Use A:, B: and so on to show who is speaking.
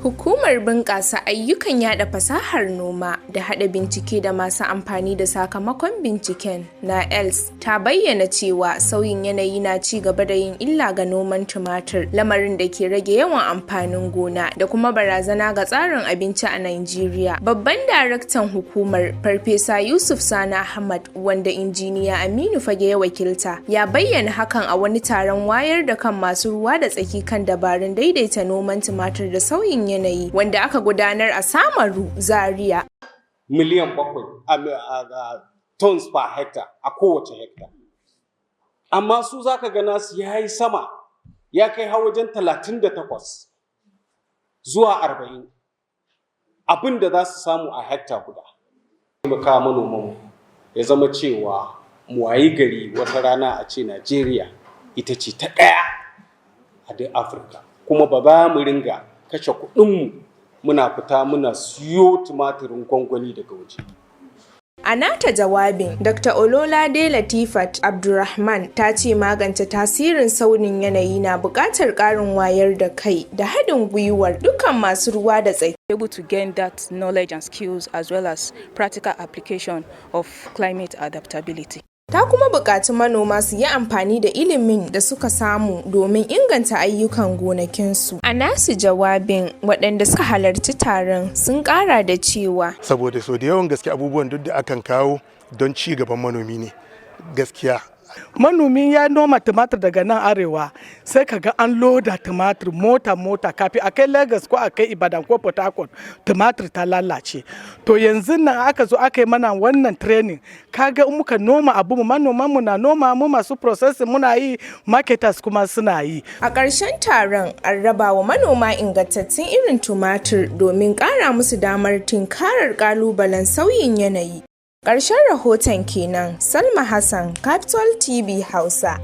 A: Hukumar bunƙasa ayyukan yaɗa fasahar noma da haɗa bincike da masu amfani da sakamakon binciken NAELS ta bayyana cewa sauyin yanayi na ci gaba da yin illa ga noman tumatir, lamarin da ke rage yawan amfanin gona da kuma barazana ga tsarin abinci a Najeriya. Babban daraktan hukumar, Farfesa Yusuf Sani Ahmad, wanda Injiniya Aminu Fage ya wakilta, ya bayyana hakan a wani taron wayar da kan masu ruwa da tsaki kan dabarun daidaita noman tumatir da sauyin yanayi wanda aka gudanar a Samaru, Zaria.
B: Miliyan 7 tons per hectare a kowace hectare. Amma su za ka ga nasu ya yi sama, ya kai har wajen 38 zuwa 40 abin da za su samu a hectare guda. Taimaka manomanmu ya zama cewa mu wayi gari wata rana a ce Najeriya ita ce ta ɗaya a duk Afirka. Kuma ba za mu ringa kashe kuɗinmu muna fita muna siyo tumatirin gwangwani daga waje.
A: A nata jawabin, Dr. Ololade Latifat Abdulrahman ta ce magance tasirin sauyin yanayi na buƙatar ƙarin wayar da kai da haɗin gwiwar dukkan masu ruwa da tsaki.
C: Able to gain that knowledge and skills as well as practical application of climate adaptability.
A: Ta kuma buƙaci manoma su yi amfani da ilimin da suka samu domin inganta ayyukan gonakinsu. A nasu jawabin, waɗanda suka halarci taron sun ƙara da cewa
D: Saboda so da yawan gaske abubuwan duk da akan kawo don ci gaban manomi ne gaskiya.
E: Manomin ya noma tumatir daga nan arewa, sai ka ga an loda tumatir mota mota, kafin a kai Lagos ko a kai Ibadan ko Port Harcourt, tumatir ta lalace. To yanzu nan aka zo aka yi mana wannan training, kaga in muka noma abu mu, manoman mu na noma, mu masu processing muna yi, marketers kuma suna yi.
A: A ƙarshen taron, an raba wa manoma ingantattun irin tumatir domin ƙara musu damar tinkarar ƙalubalen sauyin yanayi. Ƙarshen rahoton kenan, Salma Hassan, Capital TV Hausa.